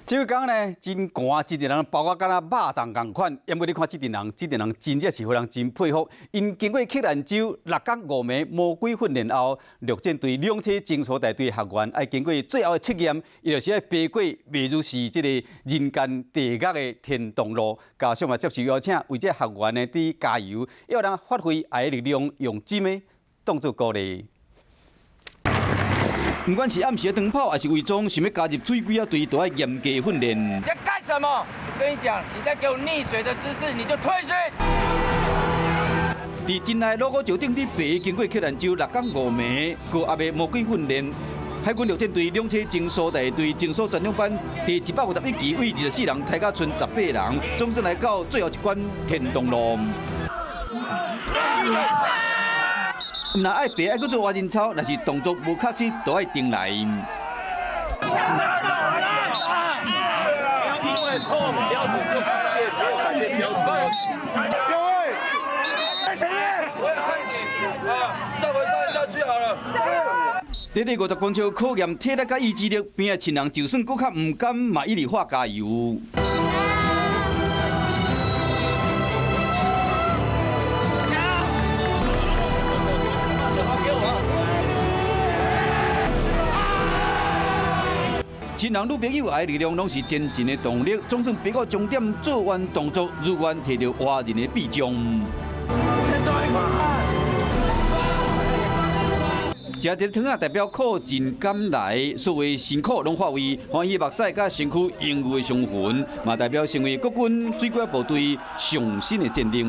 這工呢真寒，這陣人包括敢若肉粽仝款。毋過你看這陣人，這陣人真正是予人真佩服。𪜶經過克蘭州6工5暝魔鬼訓練後，陸戰隊兩棲偵搜大隊學員愛經過最後的測驗，伊就是愛爬過袂如是這個人間地獄的天堂路。家屬嘛接受邀請，為這學員呢佇加油，予人發揮愛的力量，用這個當做鼓勵。毋管是暗時的長跑，抑是偽裝，想欲加入水鬼仔隊，都愛嚴格訓練。你在幹什麼？跟你講，你再給我溺水的姿勢，你就退訓。佇真愛鑼鼓石頂佇爬，經過克蘭州6工5暝高壓的魔鬼訓練，海軍陸戰隊兩棲偵搜大隊偵搜專用班第151期為24人抬甲賰18人，總算來到最後一關天堂路。毋但愛爬，愛閣做蛙人操，若是動作無確實，都愛重來。因為錯誤標準就直接沒有改變標準。各位，在前面，我要看你啊，上回上一下去好了。短短50公尺考驗體力佮意志力，邊仔親人就算閣較毋甘，嘛一直喊加油。親人女朋友愛的力量，攏是前進的動力。總算爬到終點，做完動作，如願摕著活人的臂章。食一个糖仔代表苦盡甘來，所有辛苦攏化為歡喜目屎佮身軀榮譽的傷痕，嘛代表成為國軍水鬼部隊上新的戰力。